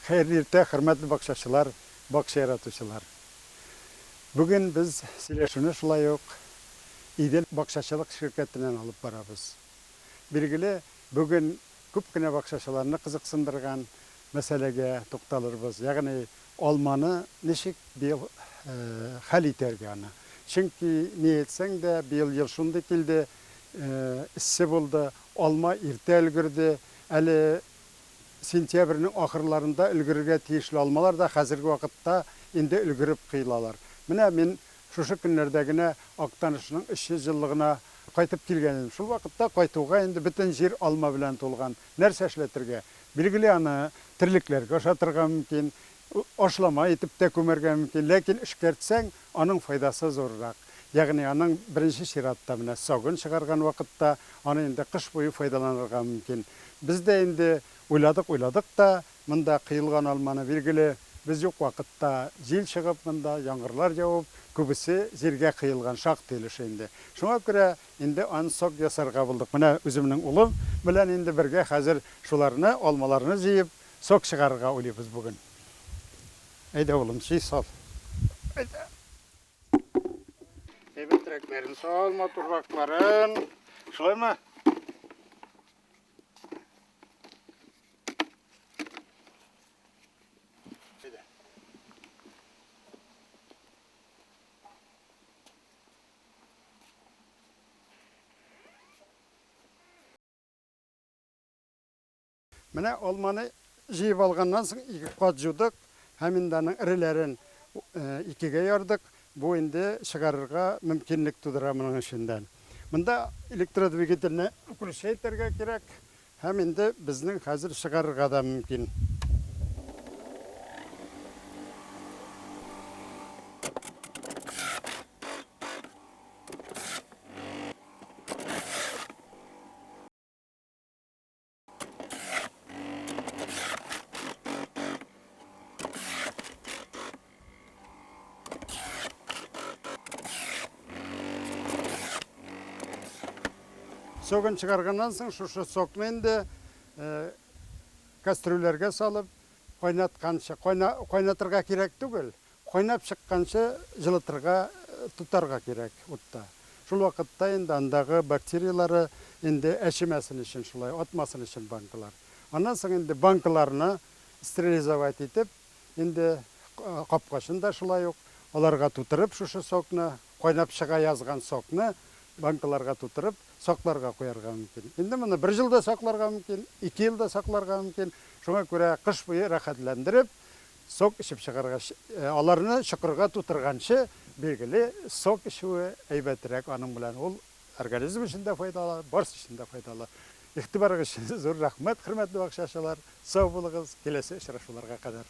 Хәерле иртә, хөрмәтле бакчачылар, бакча яратучылар! Бүген без сөйләшүне шулай ук Идел бакчачылык ширкәтеннән алып барабыз. Билгеле, бүген күп кенә бакчачыларны кызыксындырган мәсьәләгә тукталырбыз, ягъни алманы ничек быел хәл итәргә аны. Чөнки, ни әйтсәң дә, быел ел шундый килде, эссе булды, алма иртә өлгерде, әле сентябрьнең ахырларында өлгерергә тиешле алмалар да хәзерге вакытта инде өлгереп коелалар. Менә мин шушы көннәрдә генә Актанышның 300 еллыгына кайтып килгән идем. Шул вакытта кайтуга инде бөтен җир алма белән тулган. Нәрсә эшләтергә? Билгеле, аны терлекләргә ашатырга мөмкин, ашлама итеп тә күмәргә мөмкин, ләкин эшкәртсәң, аның файдасы зуррак. Ягъни аның беренче чиратта менә согын чыгарган вакытта аны инде кыш буе файдаланырга мөмкин. Без дә инде уйладык-уйладык та, монда кыелган алманы, билгеле, без юк вакытта җил чыгып монда, яңгырлар явып, күбесе җиргә кыелган, шактый өлеше инде. Шуңа күрә инде аны сок ясарга булдык. Менә үземнең улым белән инде бергә хәзер шуларны, алмаларны җыеп, сок чыгарырга уйлыйбыз бүген. Әйдә, улым, җый сал. Әйдә. Әйбәтрәкләрен сал, матурракларын. Шулаймы? Әйдә. Менә алманы җыеп алганнан соң ике кат җудык һәм инде аның эреләрен икегә ярдык. Бу инде чыгарырга мөмкинлек тудыра моның эченнән. Монда электродвигательне включать итәргә кирәк һәм инде безнең хәзер чыгарырга да мөмкин. Согын чыгарганнан соң шушы сокны инде кастрюльләргә салып кайнатканчы, кайнатырга кирәк түгел, Кайнап чыкканчы җылытырга тотарга кирәк утта. Шул вакытта инде андагы бактерияләре инде әчемәсен өчен шулай, атмасын өчен банкалар. Аннан соң инде банкаларны стерилизовать итеп, инде капкачын да шулай ук аларга тутырып шушы сокны, кайнап чыга язган сокны банкаларга тутырып сакларга куярга мөмкин. Инде моны бер ел да сакларга мөмкин, ике ел да сакларга мөмкин. Шуңа күрә кыш буе рәхәтләндереп Сок эчеп чыгаргач, аларны чокырга тутырганчы, билгеле, сок эчүе әйбәтрәк, аның белән ул организм өчен дә файдалы, барсы өчен дә файдалы. Игътибарыгыз өчен зур рәхмәт, хөрмәтле бакчачылар. Сау булыгыз, киләсе очрашуларга кадәр.